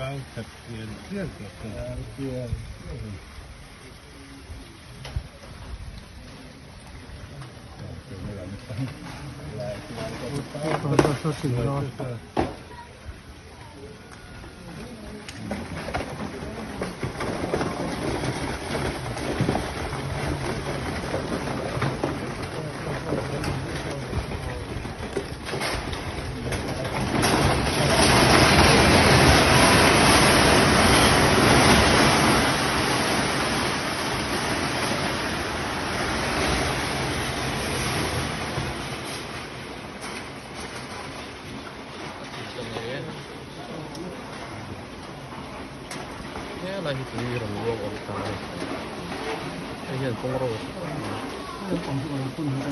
Kau chak tial tial tawh Helai hi tui rawn luang awm ta a ni. Hei hian kawng ro a chhe khawp mai.